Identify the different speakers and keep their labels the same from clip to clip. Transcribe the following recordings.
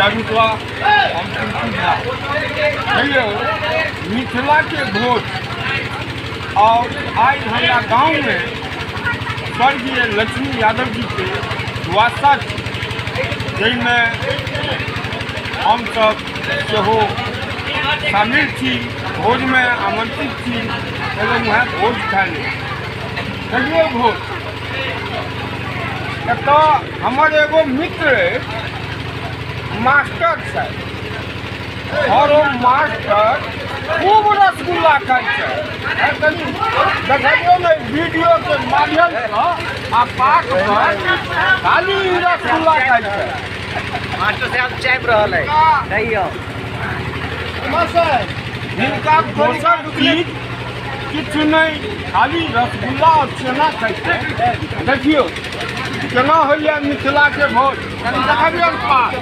Speaker 1: जय मिथिला। हम पिंटू झा। देखियौ मिथिलाके भोज और आइ हमरा गाँवमे स्वर्गीय लक्ष्मी यादव जीके द्वादशा छी, जाहिमे हमसब सेहो शामिल छी, भोजमे आमंत्रित छी। एलहुँ हेँ भोज खाय लेल। देखियौ भोज एतऽ हमर एगो मित्र अछि, मास्टर छथि, और ओ मास्टर खूब रसगुल्ला खाइ छै। कनि देखलियौ ने वीडियोके माध्यमसँ, आ पाक पर खाली रसगुल्ला खाइ छै।
Speaker 2: मास्टर साहब चापि रहल है, कहियौ।
Speaker 1: हिनका दोसर चीज किछु नहि, खाली रसगुल्ला और छेना खाइ छै। देखियौ केना होइए मिथिलाके भोज, कनि देखबियौ पास।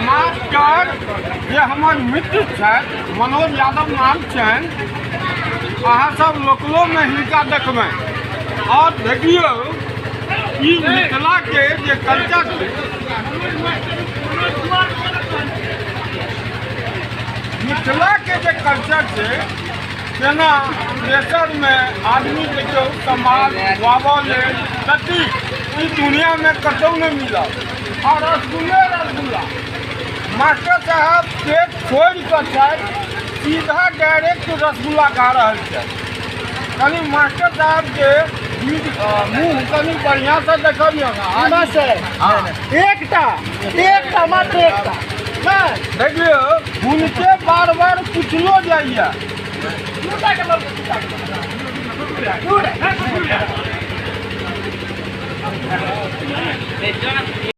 Speaker 1: मास्टर जे हमर मित्र छथि, मनोज यादव नाम छनि, अहाँ सब लोकलोमे हिनका देखबै। और देखियौ ई मिथिलाके जे कल्चर छै, मिथिलाके जे कल्चर छै, केना प्रेशरमे आदमी देखियौ समाज खुआबऽ लेल कति ई दुनियामे कतहु नहि मिलत। आ रसगुल्ले रसगुल्ला मास्टर साहब पेट छोड़ि कऽ छथि, सीधा डायरेक्ट रसगुल्ला खा रहल छथि। कनि मास्टर साहबके मुँह कनि बढ़िआँसँ देखबियौ ने।
Speaker 2: एकटा एकटा मात्र एकटा।
Speaker 1: देखियौ हुनके बार बार पुछलो जाइए।